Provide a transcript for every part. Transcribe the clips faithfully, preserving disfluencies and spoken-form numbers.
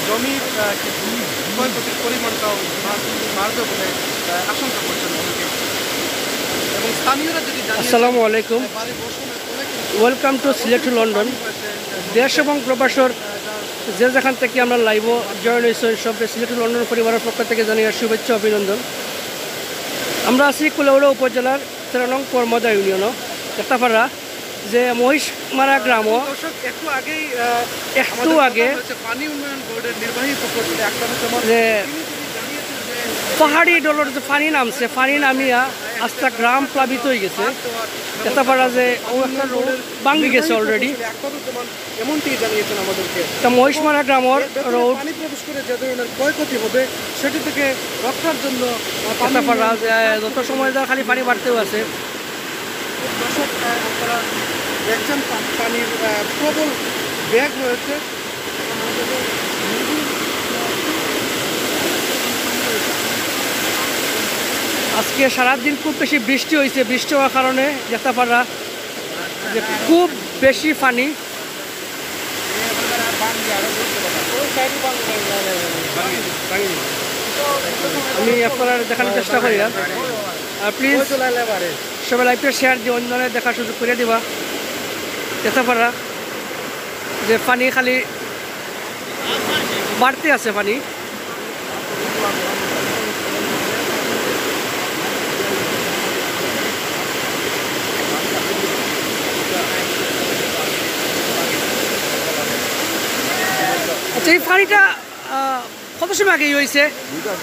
জমির আহ, ক্ষয়ক্ষতির পরিমাণটাও বাড়- বাড়বে বলে আহ, আশঙ্কা করছেন অনেকে। এবং স্থানীয়রা যদি জানিয়েছেন, আসসালামু আলাইকুম। ভারী বর্ষণের ফলে কিন্তু welcome to Sylhet to London. দেশ এবং প্রবাসর যে যেখান থেকে আমরা লাইভও জয়েন হয়েছেন, সবকে সিলেট টু লন্ডন পরিবারের পক্ষ থেকে জানিয়ে শুভেচ্ছা, অভিনন্দন। আমরা আছি কুলাউড়া উপজেলার তেরো নং কর্মদা ইউনিয়নও। দেখতে পারা যে মহিষমারা গ্রামও দর্শক, একটু আগেই আহ, একটু আমাদের কথা আগে হয়েছে পানি উন্নয়ন বোর্ডের নির্বাহী প্রকৌশলী আখতারুজ্জামান। যে তিনি জানিয়েছেন যে পাহাড়ি ডলর যে পানি নামছে, পানি নামিয়া আস্তা গ্রাম প্লাবিত হয়ে গেছে। দেখতে পারা যে ও একটা রোড ভাঙ্গি গেছে অলরেডি। আখতারুজ্জামান এমনটি জানিয়েছেন আমাদেরকে। তা মহিষমারা গ্রামর এর ভেতরে রোড পানি প্রবেশ করে যে ধরনের ক্ষয়ক্ষতি হবে, সেটি থেকে রক্ষার জন্য আহ, পানি দেখতে পারা যে যত সময় যায় খালি পানি বাড়তেও আছে। দর্শক, আহ, আপনারা দেখছেন পা- পানির আহ, প্রবল বেগ রয়েছে। আজকে সারাদিন খুব বেশি বৃষ্টি হয়েছে। বৃষ্টি হওয়ার কারণে দেখতে পারা যে খুব বেশি পানি। আমি আপনারা দেখানোর চেষ্টা করি। আর প্লিজ সবাই লাইভটা শেয়ার দিয়ে অন্যরা দেখার সুযোগ করে দিবা। দেখতে পারা যে পানি খালি বাড়তে আছে পানি। আচ্ছা, এই পানিটা আহ, কত সময় আগে হয়েছে?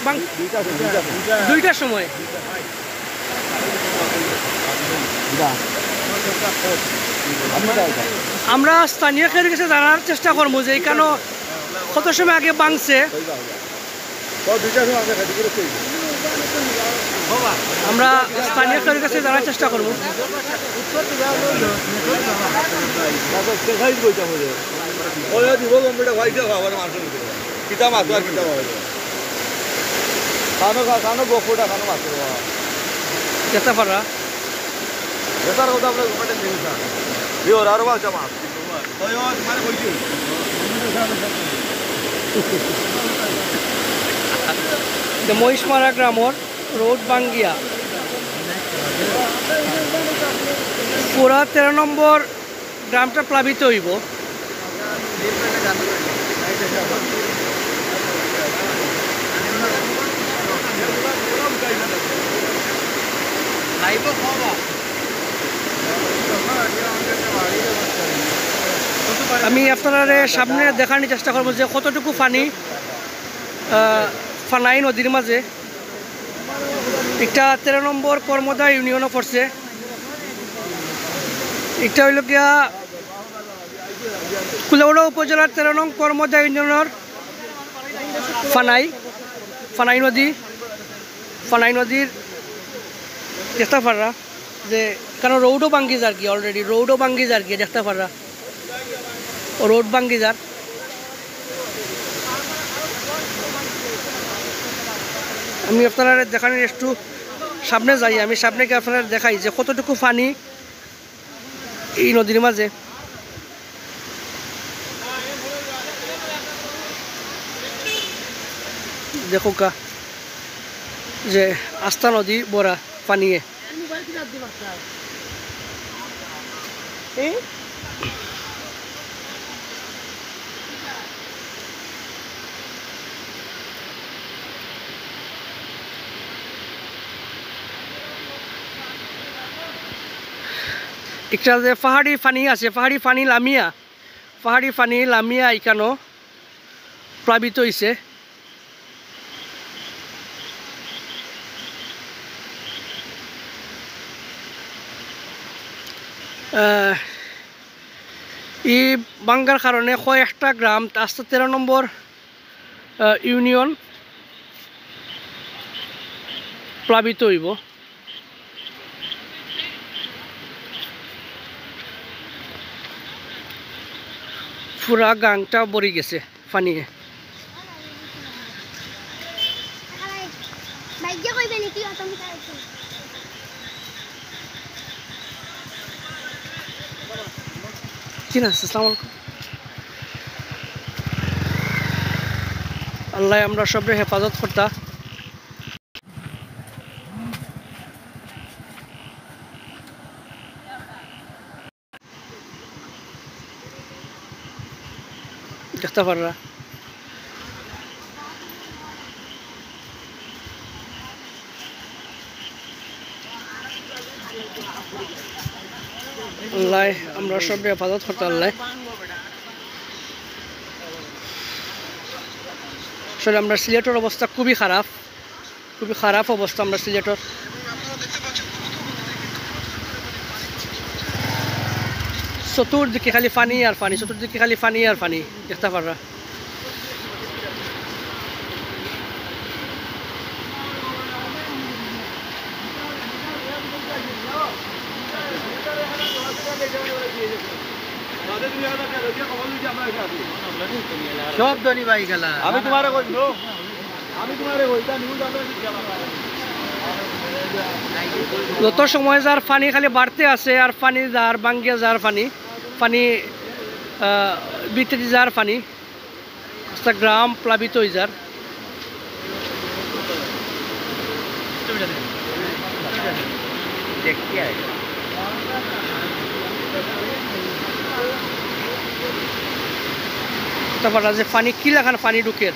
বাং- দুইটার সময়। আমরা স্থানীয় কেউর কাছে জানার চেষ্টা করবো যে এখানে কত সময় আগে ভাঙছে। আমরা স্থানীয় কেউর কাছে জানার চেষ্টা করবো। কিতা মাছ আর কিতা মাছ। কানো কানো গোপুটা কানো মাছ। দেখতে পারা বেটার কথা আমরা গোপাটে চিনি না। ইয়ে ওরা আরো বাচ্চা মাছ। ওই ও তোমার কইছি। যে মহিষমারা গ্রামর রোড ভাঙ্গিয়া পুরা তেরো নম্বর গ্রামটা প্লাবিত হইব। আমি আপনারারে সামনে দেখানোর চেষ্টা করবো যে কতটুকু পানি আহ, ফানাই নদীর মাঝে। একটা তেরো নম্বর কর্মদা ইউনিয়নও পড়ছে। একটা হইল গিয়া কুলাউড়া উপজেলার তেরো নং কর্মদা ইউনিয়নের ফানাই, ফানাই নদী, ফানাই নদীর দেখতে পাররা যে কারণ রোডও ভাঙ্গি যার কি, অলরেডি রোডও ভাঙ্গি যার কি দেখতে পাররা। রোড ভাঙ্গি যার। আমি আপনারা দেখানোর একটু সামনে যাই, আমি সামনে গিয়ে আপনারা দেখাই যে কতটুকু পানি এই নদীর মাঝে। দেখো কা যে আস্তা নদী ভরা পানিয়ে। একটা যে পাহাড়ি পানি আছে, পাহাড়ি পানি লামিয়া, পাহাড়ি পানি লামিয়া ইকানো প্লাবিত হইছে। আহ, ই ভাঙ্গার কারণে কয়েকটা গ্রাম, আস্তা তেরো নম্বর, আহ, ইউনিয়ন প্লাবিত হইব। পুরা গাংটা ভরি গেছে পানিয়ে। জি না, আসসালামু আলাইকুম। আল্লায় আমরা সবরে হেফাজত করতা। দেখতা পাররা। আল্লায় আমরা সবরে হেফাজত করতা আল্লায়। আসলে আমরা সিলেটর অবস্থা খুবই খারাপ, খুবই খারাপ অবস্থা আমরা সিলেটর। চতুর্দিকে খালি পানি আর পানি, চতুর্দিকে খালি পানি আর পানি, দেখতা পাররা। সব ধনী ভাই গেলা। আমি তোমারে কই, no? আমি তোমারে কই, তা news আমরা কি খেলা? যত সময় যার পানি খালি বাড়তে আছে, আর পানি যার ভাঙ্গিয়া যার পানি, পানি, আহ, ভিতরে যার পানি। আস্তা গ্রাম প্লাবিত অই যার। দেখতে আয়। দেখতা পাররা যে পানি কি লাখান পানি ঢুকের।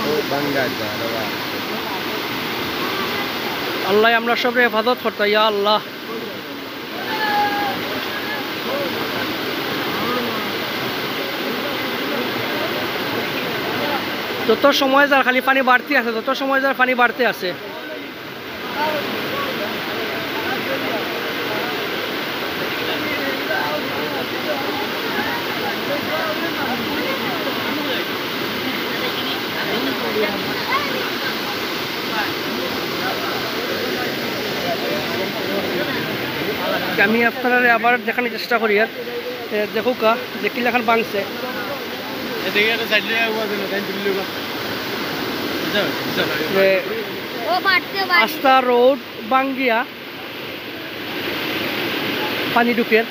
ও বাঙ্গা যা, বাবা। আল্লায় আমরা সবরে হেফাজত করতা, ইয়া আল্লাহ। যত সময় যার খালি পানি বাড়তে আছে, যত সময় যার পানি বাড়তে আছে। আমি আপনারারে আবার দেখানোর চেষ্টা করি আর, এ, দেখুক্কা যে কিলাখান ভাঙছে। এ, দেখি একটা side লিয়ে আগুয়া দিল, তাই তুলি লিবা। বুঝছো? বুঝছো? যে ও বাড়তে বাড়তে। আস্তা রোড ভাঙ্গিয়া পানি ঢুকের।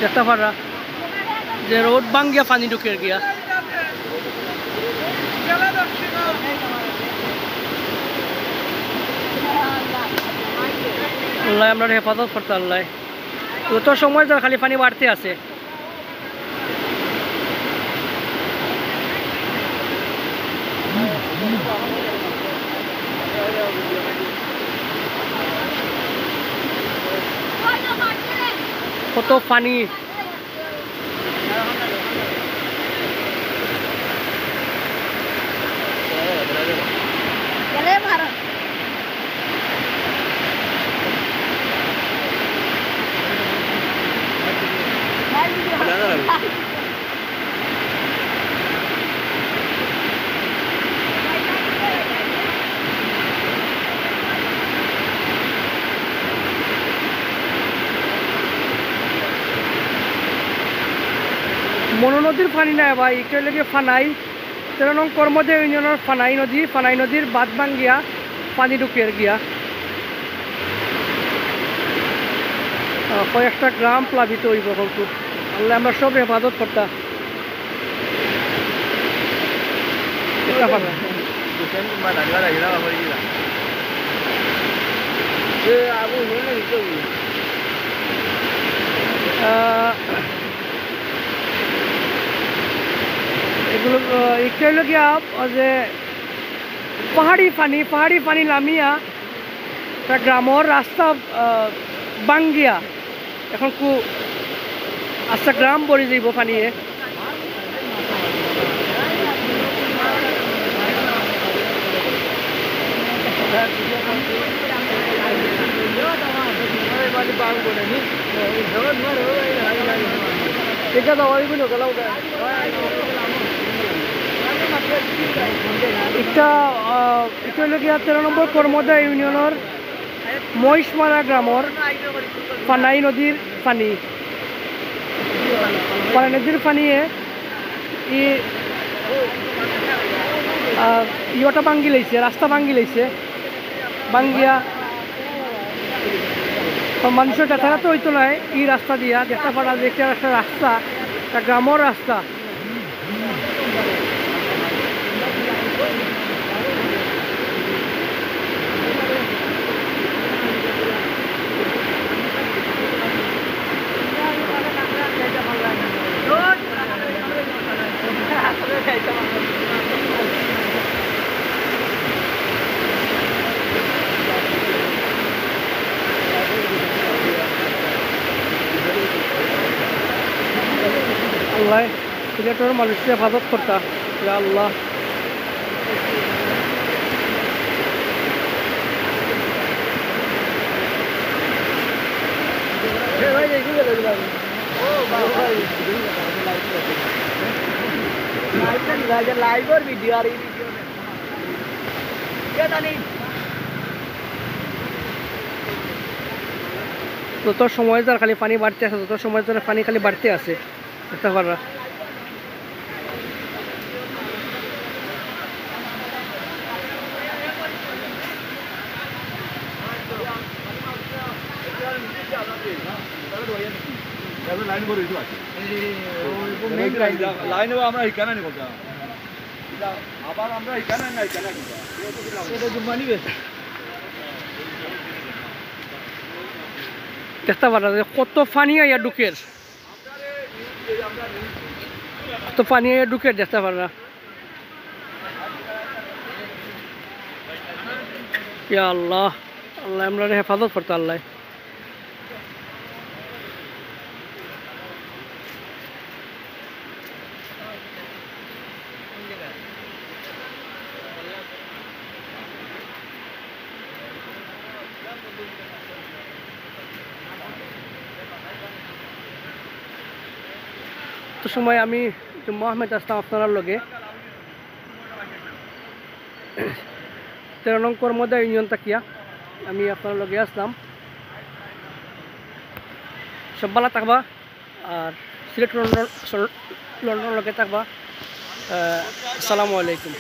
দেখতা পাররা যে রোড ভাঙ্গিয়া পানি ঢুকের গিয়া। আল্লায় আমরারে হেফাজত করতা আল্লায়। যত সময় যার খালি পানি বাড়তে আছে। কত পানি। মনু নদীর পানি নায় ভাই, ইটা অইলো গিয়া ফানাই, তেরো নং কর্মদেয় ইউনিয়নর ফানাই নদী, ফানাই নদীর বাঁধ ভাঙ্গিয়া পানি ঢুকের গিয়া। আহ, কয়েকটা গ্রাম প্লাবিত অইবো কিন্তু। আল্লায় আমরা সবরে হেফাজত করতা। এটা পারবে। আহ, এগুলো, আহ, ইটা অইলো গিয়া, আহ, যে পাহাড়ি পানি, পাহাড়ি পানি লামিয়া একটা গ্রামর রাস্তা, আহ, ভাঙ্গিয়া এখন কু আস্তা গ্রাম ভরি যাইবো পানিয়ে। ইটা, আহ, ইটা অইলো গিয়া তেরো নম্বর কর্মদা ইউনিয়নর মহিষমারা গ্রামর ফানাই নদীর পানি। ফানাই নদীর পানিয়ে ই, আহ, ইটা ভাঙ্গি লাইছে, রাস্তা ভাঙ্গি লাইছে। ভাঙ্গিয়া তো মানুষর যাতায়াত অইতো নায় ই রাস্তা দিয়া, দেখতা পাররা যে ইটা একটা রাস্তা, একটা গ্রামর রাস্তা। আল্লাহ সিলেটর মানুষরে হেফাজত করতা, ইয়া আল্লাহ। লাইভর ভিডিও আর এই ভিডিও। যত সময় যার খালি পানি বাড়তে আছে, যত সময় যার পানি খালি বাড়তে আছে, দেখতা পাররা। লাইন বড় হইতে আছে। লাইন আমরা এখানে নিব। আবার আমরা এখানে না, এখানে নিব। দেখতা পাররা যে কত পানি আইয়া ঢুকের, কত পানি আইয়া ঢুকের, দেখতা পাররা। ইয়া আল্লাহ, আল্লাহ আমরারে হেফাজত করতা আল্লাহ। তো সময় আমি জুম্মা আহমেদ আসলাম আপনারার লগে। তেরো নং কর্মদা ইউনিয়ন থাকিয়া আমি আপনারার লগে আসলাম। সব ভালা থাকবা, আর সিলেট লন্ডন, লন্ডন লগে থাকবা। আহ, আসসালামু আলাইকুম।